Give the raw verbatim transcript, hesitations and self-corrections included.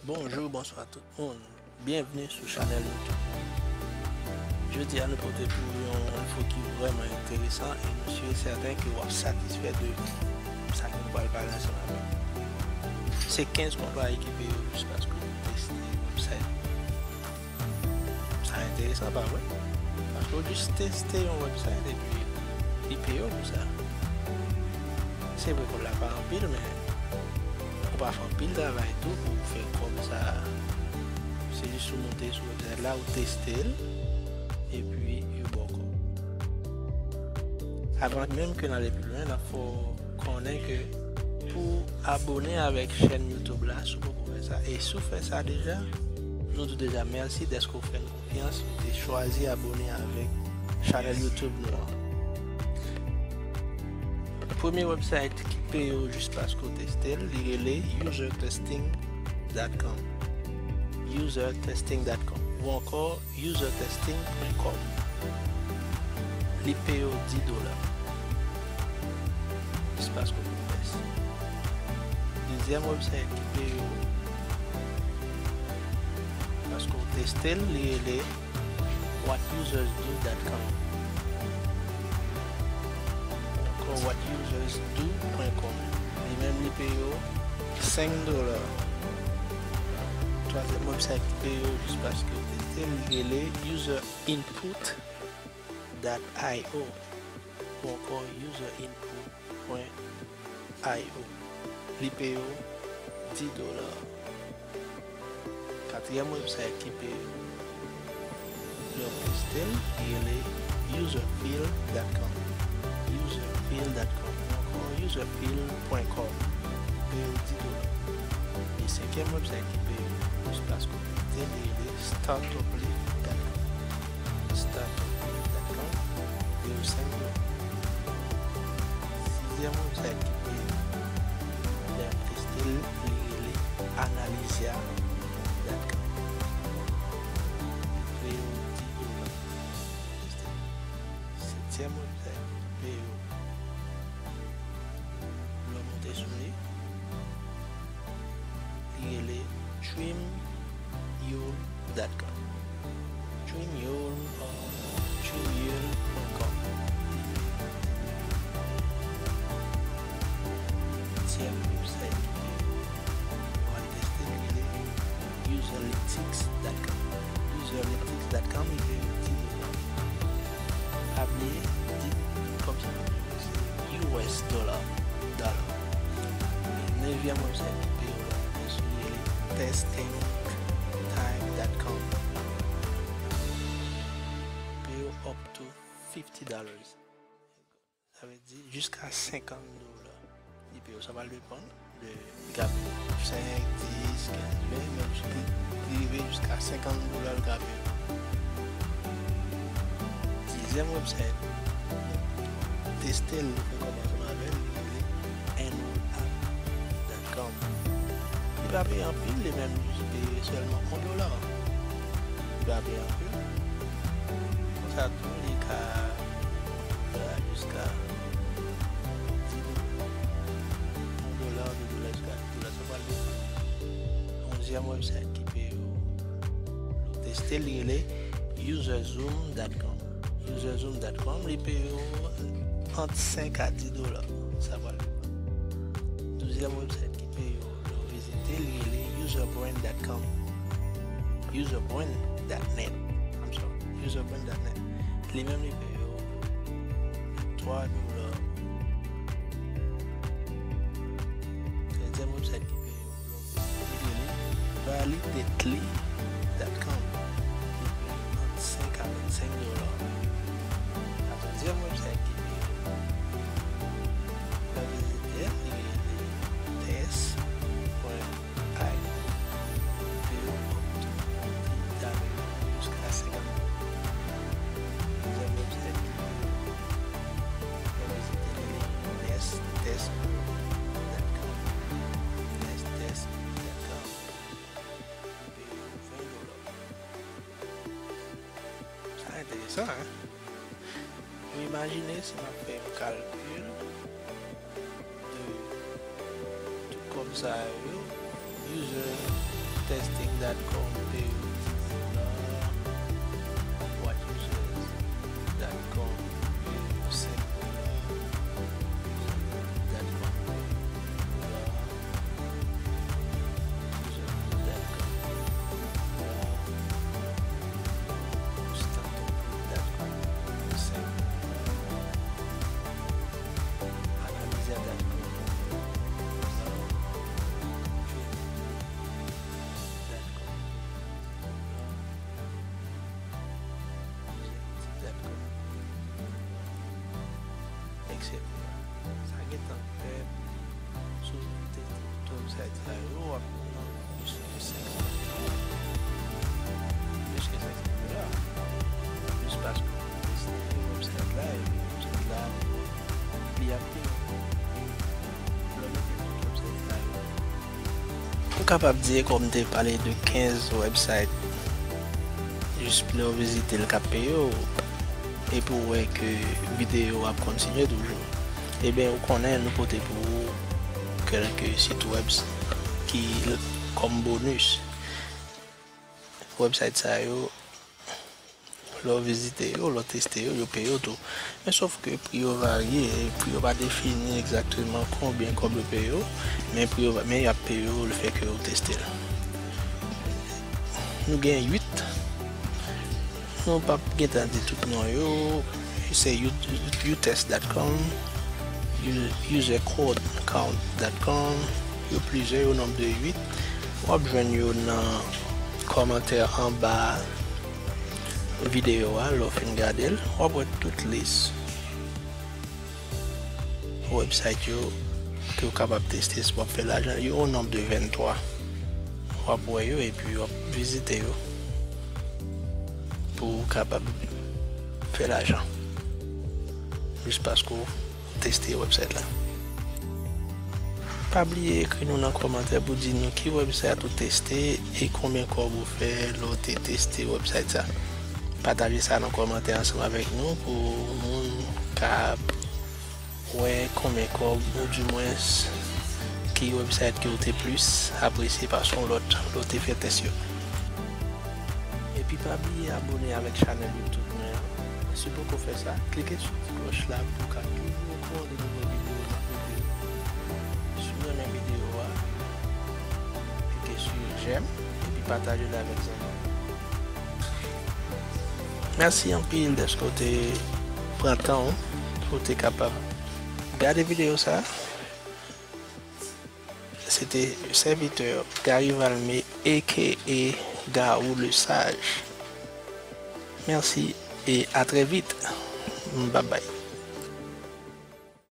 Bonjou, bonswa tout moun. Byenvni sou chanèl YouTube. Jodi a nou pote pou yon enfo ki vrèman enteresan e nou si e sèten ke w ap satisfè de sa ke nou pral pale ansanm avè w. Se kenz konpayi ki peye w jis paske w teste website. Sa enteresan, pa vre? Paske w jis teste yon website epi li peye w pou sa. Se vre, kòb la pa anpil, men ou pa fè anpil travay tou pou w fè kòb sa. Se jis ou monte sou website la, ou teste l, epi yo ba w kòb. Avan menm ke n ale pi lwen, n ap fè w konnen ke pou abone avèk chèn YouTube la, si w poko fè sa, e si w fè sa deja, nou di w deja mèsi dèske w fè n konfyans, ou te chwazi abone avèk chanèl YouTube nou an. Premye website ki peye w jis paske w teste l, li rele user testing dot com. User testing dot com. Ou ankò user testing dot com. Li peye w dis dola. Jis paske w teste. Dezyèm website ki peye w paske w teste l, li rele what users do dot com. Ankò what users do point com. Li menm li peye w senk dola. Twazyèm website ki peye w jis paske w teste l, li rele user input dot io ou ankò user input point io. Li peye w dis dola. Katriyèm website ki peye w lè w teste l, li rele user fill dot com. User fill dot com. Ou ankò user fill point com. Li peye w dis dola. E senkyèm website ki peye w jis paske w teste l, li rele startup leaf dot com. Startup leaf dot com. Li peye w senk dola. Sizyèm website ki peye w lè w teste l, li rele analizia dot com. Li peye w dis dola. Setyèm website ki peye w lè w monte sou li, li rele trim yul dot com. Trim yul, trim yul dot com. Tyèm website ki peye w lè w teste l, li rele userlytics dot com. Userlytics dot com, li peye w dis dola. Pa bliye, dis kòb sa se U S dollar. Dollar. Nevyèm website ki peye w lè w teste l, li rele testing time dot com. Peye w up to fifty dollars. Sa vle di jiska senkant dola. Li peye w, sa pral depann de, li ka peye w senk, dis, kenz, ven, men li rive jiska senkant dola li ka peye w. Dizyèm website, teste l, nou fè kòb ansanm avè l, li rele enroll app dot com. Li pa peye anpil, li menm li peye sèlman yon dola. Li pa peye anpil. Konsa tou, li ka, euh, jiska dis dola, yon dola, de dola jiska dis dola, sa pral depann. Onzyèm website ki peye w lè w teste l, li rele userzoom dot com. Userzoom dot com, li peye w ant senk a dis dola. Sa pral depann. Douzyèm website ki peye w lè w vizite l, li rele userbrand dot com. Userbrand dot net. I'm sorry. Userbrand dot net. Li menm li peye w twa dola. Trèzyèm website ki peye w lè w vizite li, validately dot com. Li peye w ant senk a vennsenk dola. Katòzyèm website ki peye w lè w vizite l, li rele test point io. Li peye w ant dis dola jiska senkant dola. Kenzyèm website ki peye w lè w vizite l, li rele nest test dot com. Nest test dot com. Li peye w ven dola. Sa enteresan, en? Ou imajine si m ap fè yon kalkil de tout kòb sa yo, user, tè dot com, peye yo dix dola. Watch users dot com, peye yo senk dola. Dot com, peye yo dola. Users dot com, dola. Start dot com, senk dola. Analizer dot com, dola. Dot com, dola. Dot com, et cetera. Sa gentan fèt sou tout website sa yo, w ap nan plis ke senk san dola. Plis ke senk san dola. Jis paske w teste website la, epi website la, li ap peye w. Lè w mete tout website sa yo, ou kapab di, kòm m te pale de kenz website, jis lè w vizite l k ap peye w, epi w wè ke videyo ap kontinye toujou. Ebyen, ou konnen nou pote pou ou kèlke sit web ki kòm bonus. Website sa yo, lè w vizite yo, lè w teste yo, yo peye w tou. Men sòf ke pri yo varye, e pri yo pa defini egzakteman konbyen kòb yo peye w, men pri yo, men y ap peye w lefètke w teste l. Nou gen uit. Nou p ap gentan di tout non yo. Se u test dot com, u-, user code count dot com, yo plizyè, yo nonb de uit. W ap jwenn yo nan kòmantè anba videyo a, lè w fin gade l, w ap wè tout lis website yo ke w kapab teste si w ap fè lajan. Yo o nonb de venntwa. W ap wè yo epi w ap vizite yo pou w kapab fè lajan. Jis paske w teste website la. Pa bliye ekri nou nan kòmantè pou di nou ki website ou teste e konbyen kòb ou fè lè w te teste website sa. Pataje sa nan kòmantè ansanm avèk nou pou moun ka wè konbyen kòb, oudimwens ki website ke w te plis apresye pase yon lòt lè w te fè tès yo. Epi pa bliye abòne avèk chanèl YouTube mwen an. Si w poko fè sa, klike sou ti klòch la pou w ka toujou okouran de nouvo videyo n ap mete yo. Si w renmen videyo a, klike sou j'aime epi pataje l avèk zanmi w. Mèsi anpil dèske w te pran tan w pou w te kapab gade videyo sa. Se te sèvitè Gary Valmé, aka Garou le Sage. Mèsi e a trè vit. Bye bye.